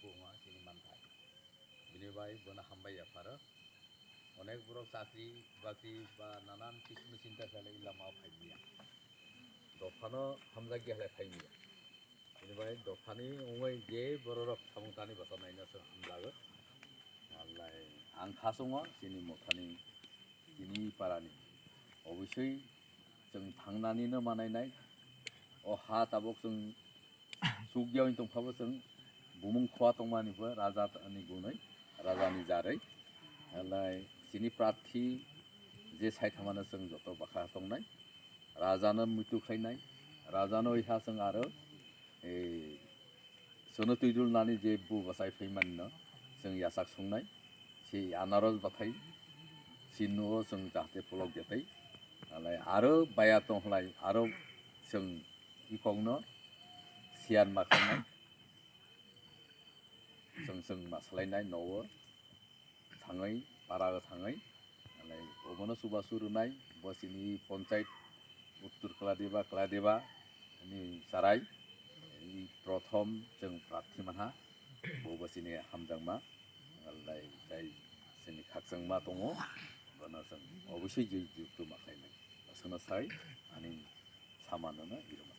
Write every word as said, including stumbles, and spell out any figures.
Buma chini manthai. Bini bai bono hambai yapharo. Onek borok chakri bakri ba nanan kismu chinta khailai lama o phai manya. Dophano hamjakya khlai phai manya. Bini bai dophani wngwi je bororok samung tani bwsa naina se hamjago. Alai ang kha songo chini mothani, chini parani. Obviously chwng thangnanino manainai. O ha tabuk chwng chukya wng tongphabo chwng bumung khua tongmani bo raja ni gunwi, raja ni jarwi. Alai chini prarthi je saithamano chwng joto bwkha tongnai. Raja no muitu khlainai, raja no iha chwng aro, eh, sono twidul nani je bu bwsai phaimani no chwng yachak sungnai, si anaros bathai, si nuo chwng jahate pholok jetai, alai aro baya tongkhlai, aro chwng ikok no siyan ma khlainai, chwng chwng ma swlainai nogo. Thangwi, para o thangwi, alai obono chubachu rwnai, bo chini ponchait uttor kladeba, kladeba ni sarai, i prothom chwng prarthi manha, bo bo chini hamjakma, alai tai chini khakchangma tongo, bono chwng obosoi joi jukto ma khlainai. Aswkno sai ani samano no irwma.